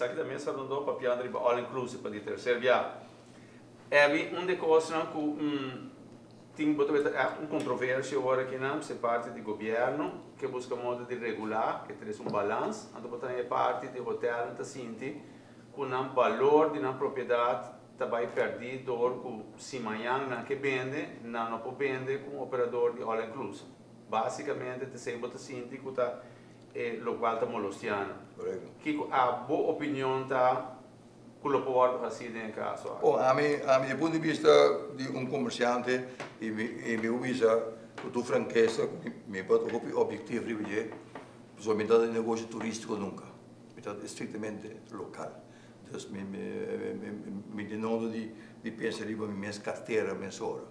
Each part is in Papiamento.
Esaki ta mesa rondó papiando riba all inclusive pa di tercer bia. Ebi, un di e kosnan ku tin bo ta weta ègt un kontroversia ora akinan, si parti di gobièrnu ke buska modo di regulá, ke trese un balans, anto bo ta haña e parti di hotelnan ta sinti ku nan balor di nan propiedat ta bai pèrdí dor ku si mañan nan ke bende, nan no por bende ku un operador di all inclusive. Básikamente ta esei bo ta sinti ku ta e lokual ta molostiá nan. Kiko abo opinion ta ku lo por wòrdu hasí den e kaso aki? Bon, ami, ami di punto di bista di un komersiante i mi, i mi por bisa ku tur frankesa ku mi, mi por ta hopi objektief riba dje, pasobra mi ta den negoshi turístiko nunka, mi ta estriktamente lokal. Dus mi, mi, mi, mi tin nodo di, di pensa riba mi mes kartera mesora.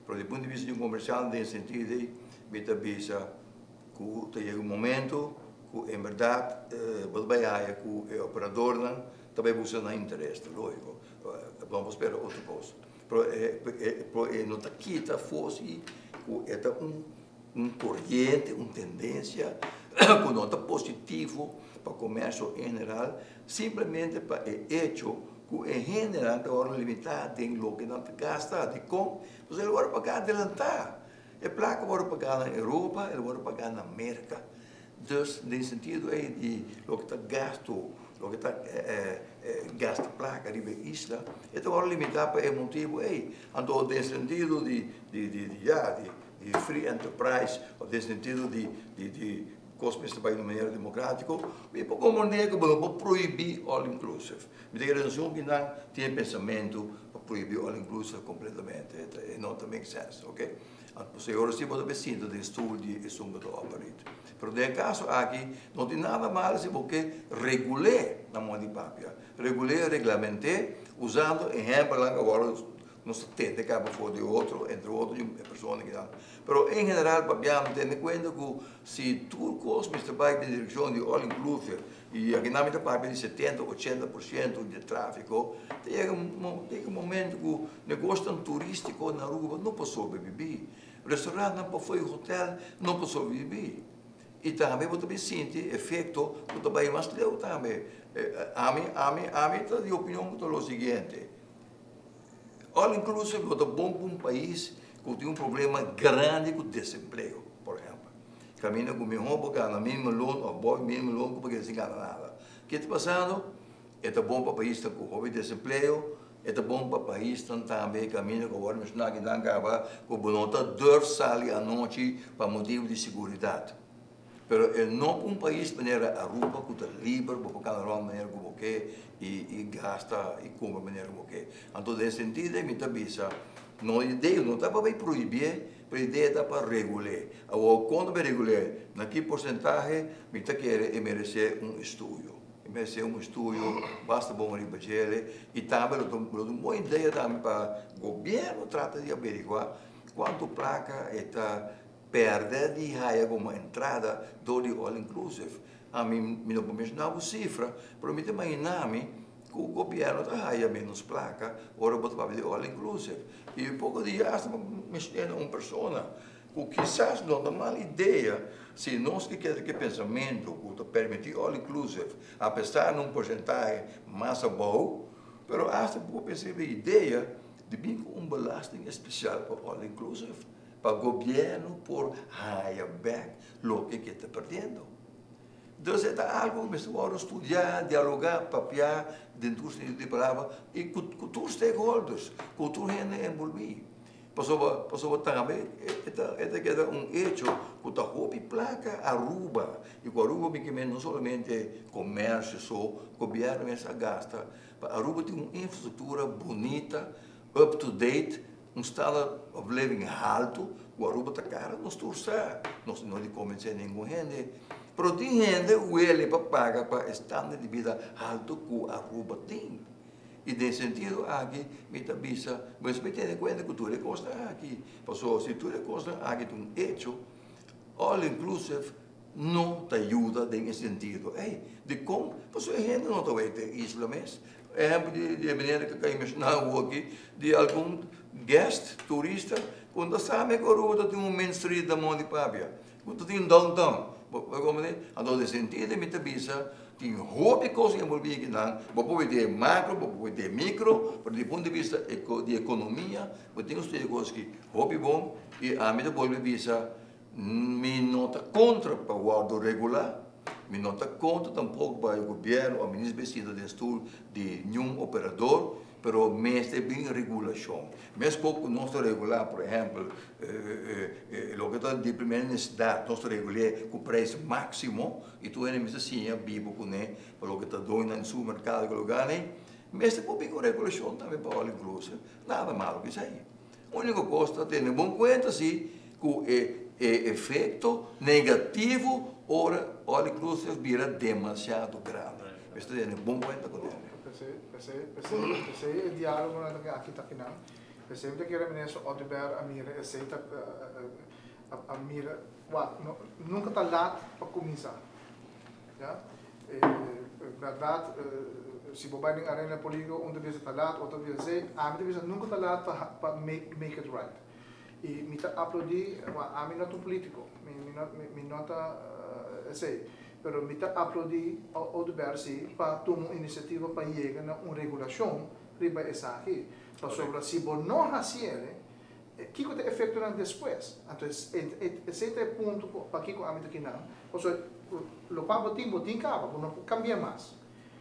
Pero di punto di bista di un komersiante den e sentido ei, mi ta bisa ku ta yega un momento ku en bèrdat bo ta bai haya ku e operadornan ta bai buska nan interes, ta lógiko, bo no por spera otro kos. Pero pero e no ta kita fosi ku e ta un un koriente, un tendensia ku no ta positivo pa komersio en general, simplemente pa e echo ku e hendenan ta wòrdu limitá den loke nan ta gasta. Dikon? Pasobra el wòrdu pagá adelantá. E plaka wòrdu pagá na Europa, el wòrdu pagá na Merka. Dus den sentido ei di loke ta gastu, loke ta gasta plaka riba e isla, e ta wòrdu limitá pa e motibu ei. Anto den sentido di di di ya di di free enterprise òf den sentido di di di kos mester bai di un manera demokratiko, mi por komprendé ku bo no por prohibí all inclusive. Mi ta kere esun ki nan tin e pensamentu pa prohibí all inclusive kompletamente, e no ta make sense, ok. Anto pasobra e ora si bo ta sinta den stoel di esun ku ta operate. Pero den e kaso aki no tin nada malo si bo ke regul'é na moda di papia, regul'é, reglament'é usando ehèmpelnan ku awor nos ta tende kaba for di otro, entre otro di e persona kinan. Pero en general papiando tene kuenta ku si tur kos mester bai den direkshon di all inclusive i akinan mi ta papia di setenta, ochenta por siento di e trafiko, ta yega un momento ku negoshnan turistiko na Aruba no por sobrevivi, restaurantnan pafó i hotel no por sobrevivi. I tambe bo ta bin sinti efekto ku ta bai mas leu tambe. Ami, ami, ami ta di opinion ku ta lo siguiente. All inclusive lo ta bon pa un pais ku tin un problema grandi ku desempleo, por ehèmpel. Kaminda ku mihó bo gana mil melon òf bo mil melon ku bo keda sin gana nada. Ke ta pasando? E ta bon pa paisnan ku hopi desempleo, e ta bon pa paisnan tambe kaminda ku awor menshoná kinan kaba ku bo no ta durf sali anochi pa motibu di seguridat. Pero e no pa un pais manera Aruba ku ta liber, bo por kana rònt manera ku bo ke i gasta i kumpra manera ku bo ke. Anto den e sentido ei mi ta bisa, no idea no ta pa bai prohibié, pero idea ta pa regul'é. Awor kon ta bai regul'é, na ki porsentahe, mi ta kere e meresé un estudio. E meresé un estudio basta bon riba djele i tambe lo ta un bon idea tambe pa gobièrnu trata di averiguá kuantu plaka e ta Pèrdè di haya komo entrada dor di all inclusive. Ami mi no por menshoná bo sifra, pero mi ta imaginá mi ku gobièrnu ta haya ménos plaka ora bo ta papia di all inclusive. I poko dia asta bo menshoné na un persona ku kisas no ta mal idea si nos ke keda ku e pensamentu ku ta permití all inclusive apesar na un porsentahe mas abou, pero asta bo por pensa riba e idea di bin ku un belasting espesial pa all inclusive. Pa gobièrnu por haya bèk loke ke ta perdiendo. Dus e ta algu ku mester wòrdu studiá, dialogá, papiá den tur sentido di palabra i ku tur stakeholders, ku tur hende enbolbí. Pasobra pasobra tambe e ta e ta keda un echo ku ta hopi plaka Aruba i ku Aruba mi ke men no solamente komersio so, gobièrnu mes a gasta pa Aruba tin un infrastruktura bunita, up to date, Un standard of living haltu ku Aruba ta kara nos tur sa, nos no di konvensé ningun hende, pero tin hende wele pa paga pa e standard di bida haltu ku Aruba tin. I den sentido aki mi ta bisa, bo mester tene kuenta ku tur e kosnan aki, pasobra si tur e kosnan aki ta un echo, all inclusive no ta yuda den e sentido ei. Dikon? Pasobra e hende no ta wet e isla mes. Ehèmpel di e manera ku a menshoná awoki di algun guest, turista, ku no ta sabi ku Aruba ta tin un main street na Monte Papia. Bo ta tin downtown. Bo bo comprende? Anto den sentido mi ta bisa tin hopi cos envolvi akinan. Bo por wete macro, bo por wete micro, pero di punto di vista di economia bo tin ku studia cos aki hopi bon y ami ta bolbe bisa mi no ta contra pa wordo regula, mi no ta contra tampoco pa e gobierno of minister bestido den stoel di niun operador, Pero mester bin regulashon. Meskos ku nos ta regulá, por ehèmpel, loke ta di primera nesesidat, nos ta regul'é ku preis máksimo i tur hende mester siña biba kuné pa loke ta doño nan di supermerkado ku lugarnan. Mester por bin ku regulashon tambe pa all inclusive. Nada malo ku esei. Úniko kos ta tene bon kuenta si ku e efekto negativo ora all inclusive bira demasiado grandi. Mester tene bon kuenta kuné. P'esei e diálogonan ta aki ta kinan. P'esei mi ta kere Minister Oduber a mira esei ta a mira wak nunka ta lat pa kuminsá. Ya. Bèrdat si bo bai den arena polítiko un ta bisa ta lat otro ta bisa esei. Ami ta bisa nunka ta lat pa make it right. I mi ta aplaudí, wak ami no ta un polítiko, mi no ta esei. Pero mi ta aplaudí Oduber si pa tuma un inisiativa pa yega na un regulashon riba esaki. Pasobra si bo no hasiel, kiko ta e efektonan despues? Anto esei ta e punto pakiko ami ta kinan. Pasobra lokual bo tin, bo tin kaba, bo no por kambia mas.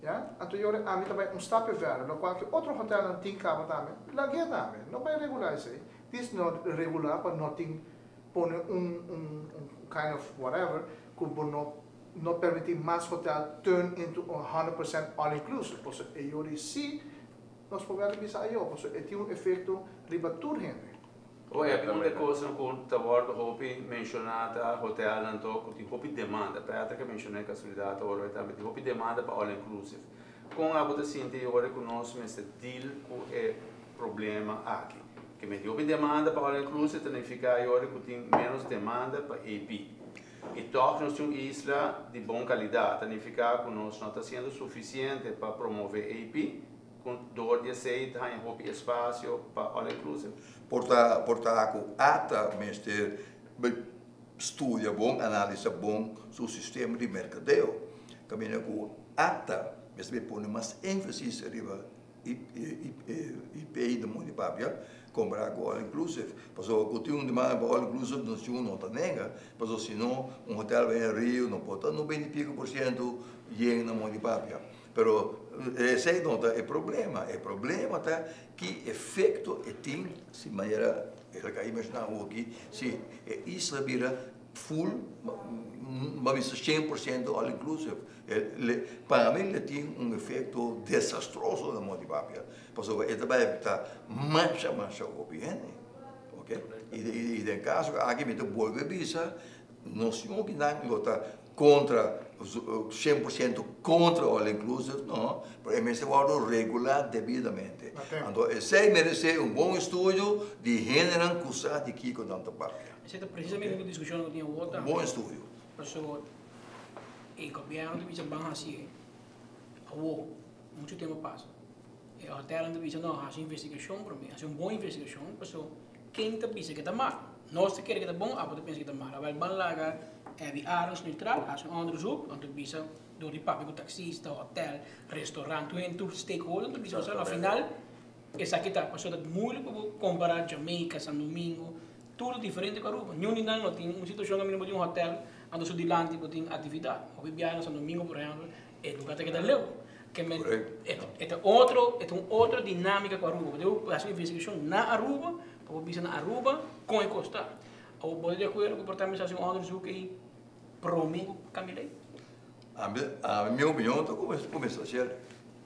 Ya? Anto yora ami ta bai un stapje verder, lokual ki otro hotelnan tin kaba tambe, lag'é tambe. No bai regulá esei. Dis no regulá pa no tin pone un un kind of whatever ku bo no no permiti mas hotel turn into a 100% all inclusive pasobra e yori si nos por wèl bisa ayo pasobra e tin un efecto riba tur hende. O e un de kosnan ku ta wòrdu hopi menshoná ta hotelnan to ku tin hopi demanda. Patrick a menshoná e kasualidat ora e tambe tin hopi demanda pa all inclusive. Kon abo ta sinti ora ku nos mester deal ku e problema aki? Ke meti hopi demanda pa all inclusive ta nifiká e ora ku tin ménos demanda pa AP. I tòg nos tin un isla di bon kalidat, ta nifiká ku nos no ta hasiendo sufisiente pa promové AP, ku dor di esei ta haña hopi espasio pa all inclusive. Por ta por ta ku ata mester studia bon, analisa bon su sistema di merkadeo. Kaminda ku ata mester pone mas énfasis riba IP na modo di papia kompará ku all inclusive. Pasobra ku tin un demanda pa all inclusive nos yu no ta nega. Pasobra si no un hotel bai na Rio no por ta 90 i piko por siento yen na modo di papia. Pero esei no ta e problema. E problema ta ki efekto e tin si manera el a menshoná awoki si e isla bira full bo a bisa 100% all inclusive. Pa mi le tin un efecto desastroso na modo di papia, pasobra e ta bai afecta masha masha hopi hende, ok. Y den caso aki mi ta bolbe bisa, nos yonkinan lo ta contra, 100% contra all inclusive, no, pero e mester wordo regula debidamente. Anto esey merece un bon estudio di hendenan cu sa di kico nan ta papia. Esey ta precisamente e discusion cu tin awor tambe. Un bon estudio. Pasobra E gobièrnu ta bisa ban hasié awor, muchu tempu a pasa. E hotelnan ta bisa no, hasi investigashon promé, hasi un bon investigashon paso ken ta bisa ke ta mal. Nos ta kere ke ta bon, abo ta pensa ke ta mal. Awel ban laga Evi Arends neutral, hasi un onderzoek, anto bisa dor di papia ku taksista, hotel, restaurant, tur hende, tur stakeholder ta bisa osea na final esaki ta, pasobra ta moeilijk pa bo kompara Jamaica, San Domingo, Tur diferente ku Aruba. Niun di nan no tin un situashon kaminda bo tin un hotel anto su dilanti bo tin aktividat. Hopi biaha na Santo Domingo por ehèmpel e lugar ta keda leu. Ke men e ta otro e ta un otro dinamika ku Aruba. Bo debe hasi un investigashon na Aruba pa bo bisa na Aruba kon e kos ta. Awor bo ta di akuerdo ku por ta mester hasi un onderzoek ei prome ku kambia lei? Ami mi opinion ta ku mester hasiel.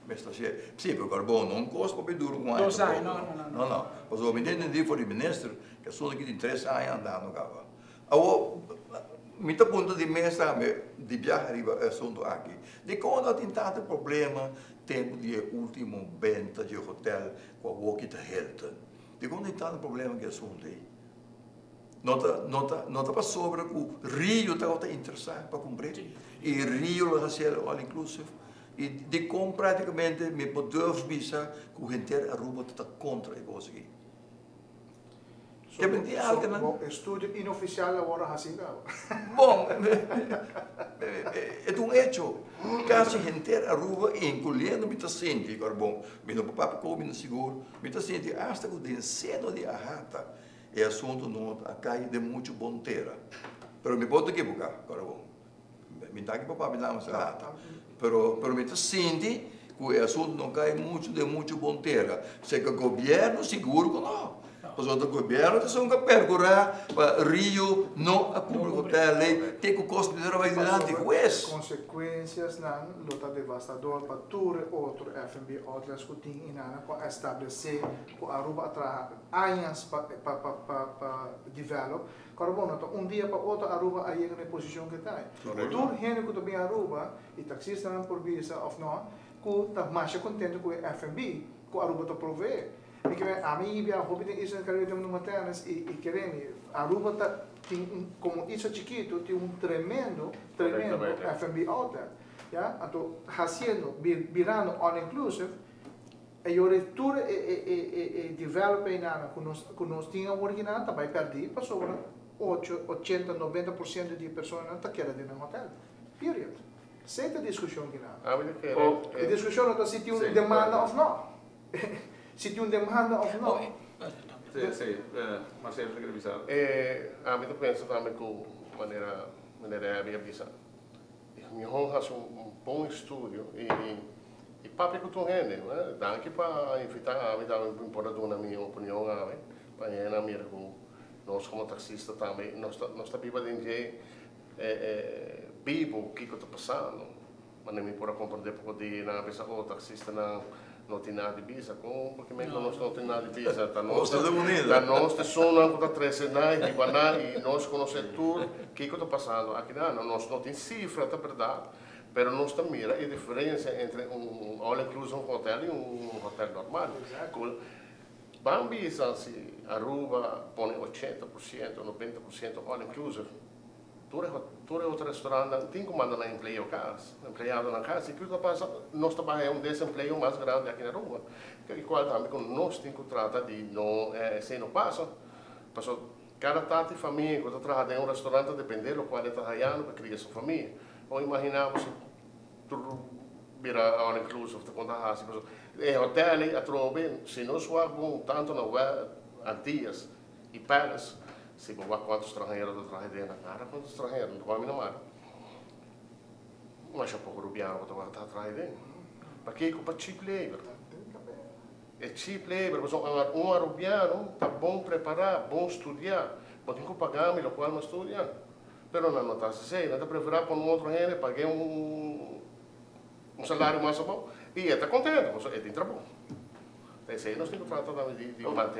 Mester hasiel. Si, pero karbon no un kos pa bin dura un aña Dos aña, no, no, no. No, no. Pasobra mi ta entendí for di minister ku asuntu aki tin tres aña andando kaba. Awor, mi ta puntra di mes tambe di biaha riba e asuntu aki. Dikon no tin tantu problema tempu di e ultimo benta di e hotel ku awor ki ta Hilton? Dikon no tin tantu problema ku e asuntu ei? No ta, no ta, no ta pasobra ku Rio tabata interesá pa kumpr'é i Rio lo hasié all inclusive. I dikon práktikamente mi por durf bisa ku henter Aruba ta kontra e kos aki? Ke men tin alke nan. Bo estudio inoficial awor a haci caba. Bon, e ta un hecho. Casi henter Aruba, incluyendo mi ta sinti, ora bon, mi no por papia cu mi no sigur, mi ta sinti hasta cu den seno di AHATA e asunto no a cay den mucho bon tera. Pero mi por ta equiboca, ora bon. Mi ta aki pa papia namens AHATA. Pero, pero mi ta sinti cu e asunto no cay mucho den mucho bon tera. Seca gobierno sigur cu no. Pasobra ta gobierno ta esun cu a percura pa Rio no a cumpli cu tal ley te cu cos mester a bay dilanti huez. E consecuenciasnan lo ta devastador pa tur e otro F&B outlets cu tin y nan cu a establece cu Aruba a traha añas pa pa pa pa develop. Kòrda bon, no ta un dia pa otro Aruba a yega na e posishon ku e ta ei. Tur hende ku ta bin Aruba, i taksistanan por bisa òf no, ku ta masha kontentu ku e F&B ku Aruba ta proveé. Mi ke men, ami i biaha hopi den Isla del Caribe tempu di tènis i i kere mi, Aruba ta tin un, komo isla chikitu, tin un tremendo, tremendo F&B outlet. Ya, anto hasiendo, birando all inclusive, E yora tur e e e e developer einan ku nos ku nos tin awor kinan ta bai pèrdí pasobra ocho, ochenta, 90% di e personanan ta keda den nan hotel. Period. Esei ta diskushon kinan. Ami ta kere E diskushon no ta si tin un demanda òf no. Si tin un demanda òf no. Sí, sí. Marcelo ta kere bisa algu. Ami ta pensa tambe ku manera manera Abby a bisa mihó hasi un bon estudio i I papia ku tur hende. Danki pa invitá ami tambe mi por a duna mi opinion awe pa hende a mira ku nos komo taksista tambe nos ta nos ta biba den dje bibu kiko ta pasando. Manera mi por a komprendé poko di nan a bisa oh taksistanan no tin nada di bisa. Kon porque men ku nos no tin nada di bisa? Ta nos ta nos ta esunnan ku ta trese nan i hiba nan i nos konosé tur kiko ta pasando akinan. Nos no tin sifra ta bèrdat. Pero nos ta mira e diferencia entre un all inclusive hotel y un hotel normal. Cu ban bisa si Aruba pone 80%, 90% all inclusive, tur e tur e otro restaurantnan tin cu manda nan empleo cas, empleadonan cas. Y kico ta pasa? Nos ta baha un desempleo mas grandi aki na Aruba. Y cual tambe cu nos tin cu trata di no esey no pasa. Pasobra cada tata y famia cu ta traha den un restaurant ta depende locual e ta hayando pa cria su famia. Bo imagina bo si tur bira all inclusive ta kon ta hasi pasobra e hotel ei atrobe si nos wak bon tanto na Antillas y Palace si bo wak kuantu stranhero ta traha den nan nada kuantu stranhero no ta wak mi na mara masha poko rubiano ku ta wak ta traha den pakiko pa cheap labor e cheap labor pasobra un arubiano ta bon prepara bon studia bo tin ku paga mi lokual mi a studia. Pero nan no ta hasi esei, nan ta preferá pone un otro hende pag'é un salario mas abou i e ta kontento pasobra e tin trabou. Ta esei nos tin ku trata tambe di mantené.